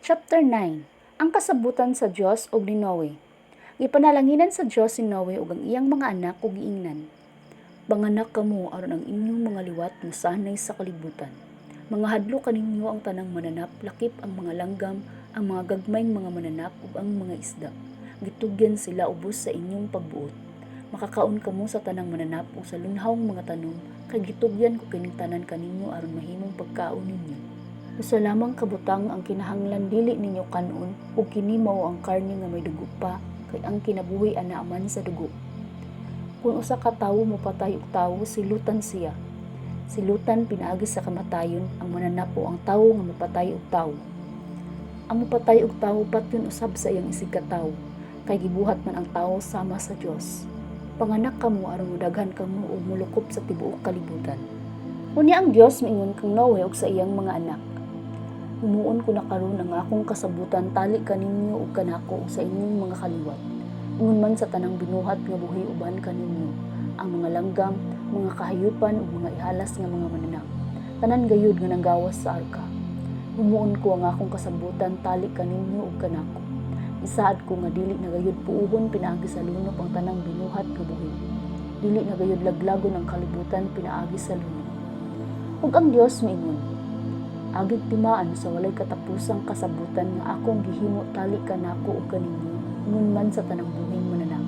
Chapter 9. Ang kasabutan sa Dios ug ni Noe. Gipanalanginan sa Dios si Noe ug ang iyang mga anak ug giingnan, "Panganak kamo aron ang inyong mga liwat mosanay sa kalibutan. Mangahadlok kaninyo ang tanang mananap lakip ang mga langgam, ang mga gagmayng mga mananap ug ang mga isda. Gitugyan sila ubos sa inyong pagbuot. Makakaon kamo sa tanang mananap ug sa lunhawng mga tanom kay gitugyan ko kining tanan kaninyo aron mahimong pagkaon ninyo. Usa lamang ka butang ang kinahanglan dili ninyo kan-on ug kini mao ang karne nga may dugo pa kay ang kinabuhi anaa man sa dugo. Kun usa ka tawo mopatay og tawo, silutan siya. Silutan pinaagi sa kamatayon ang mananap o ang tawo nga mopatay og tawo. Ang mopatay og tawo patyon usab sa iyang isigkatawo, kay gibuhat man ang tawo sama sa Dios. Panganak kamo aron modaghan kamo ug molukop sa tibuok kalibutan." Unya ang Dios miingon kang Noe ug sa iyang mga anak, "Himuon ko na karon ang akong kasabutan tali kaninyo ug kanako ug sa inyong mga kaliwat. Ingon man sa tanang binuhat nga buhi uban kaninyo, ang mga langgam, mga kahayupan ug mga ihalas nga mga mananap. Tanan gayud nga nanggawas sa arka. Himuon ko ang akong kasabutan tali kaninyo ug kanako. Isaad ko nga dili na gayud puohon pinaagi sa lunop ang tanang binuhat nga buhi. Dili na gayud laglagon ang kalibutan pinaagi sa lunop." Ug ang Dios miingon, "Agig timaan sa walay katapusang kasabutan nga akong gihimo tali kanako ug kaninyo, ingon man sa tanang buhing mananap.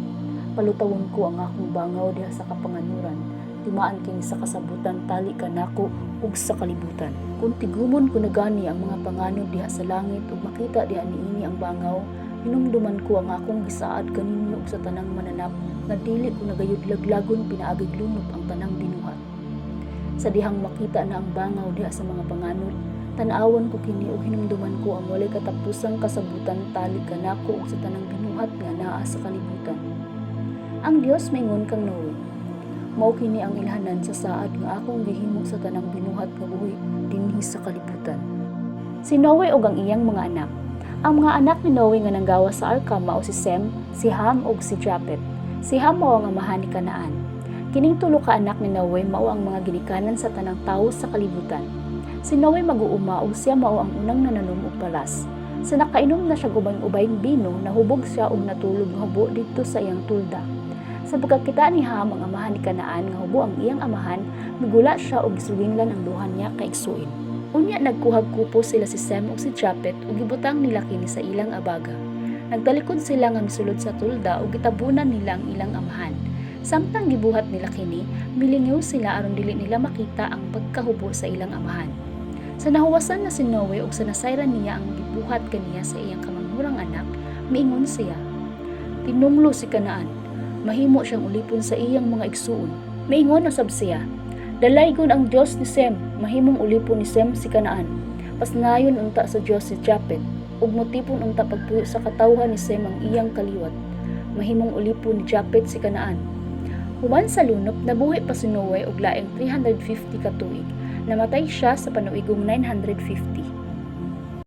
Palutawon ko ang akong bangaw diha sa kapanganuran, timaan kini sa kasabutan tali kanako ug sa kalibutan. Kung tigumon ko na gani ang mga panganod diha sa langit ug makita diha niini ang bangaw, hinumduman ko ang akong gisaad kaninyo ug sa tanang mananap nga dili ko na gayud laglagon pinaagig lunop ang tanang binuhat. Sa dihang makita na ang bangaw diha sa mga panganod, tan-awon ko kini ug hinumduman ko ang walay katapusang kasabutan tali kanako ug sa tanang binuhat nga naa sa kalibutan." Ang Dios maingon kang Noe, "Mao kini ang ilhanan sa saad nga akong gihimo sa tanang binuhat nga buhi dinhi sa kalibutan." Si Noe ug ang iyang mga anak. Ang mga anak ni Noe nga nanggawas sa arka mao si Sem, si Ham ug si Japet. Si Ham mao ang amahan ni Canaan. Kining tulo ka anak ni Noe mao ang mga ginikanan sa tanang tawo sa kalibutan. Si Noe mag-uuma ug siya mao ang unang nananom og palas. Sa nakainom na siya ubay-ubayng bino, nahubog siya ug natulog nga hubo didto sa iyang tulda. Sa pagkakita ni Ham, ang amahan ni Canaan, nga hubo ang iyang amahan, migula siya ug gisuginglan ang duha niya ka igsuon. Unya nagkuhag kupo sila si Sem ug si Japet ug gibutang nila kini sa ilang abaga. Nagtalikod sila nga misulod sa tulda ug gitabunan nila ang ilang amahan. Samtang gibuhat nila kini, milingiw sila aron dili nila makita ang pagkahubo sa ilang amahan. Sa nahuwasan na si Noe ug sa nasayran niya ang gibuhat kaniya sa iyang kamanghurang anak, miingon siya, "Tinunglo si Canaan, mahimo siyang ulipon sa iyang mga igsuon." Miingon usab siya, "Dalaygon ang Dios ni Sem, mahimong ulipon ni Sem si Canaan. Pasnayon unta sa Dios si Japet, ug motipon unta pagpuyo sa katawhan ni Sem ang iyang kaliwat. Mahimong ulipon ni Japet si Canaan." Human sa lunop, nabuhi pa si Noe og laing 350 ka tuig. Namatay siya sa panuigong 950.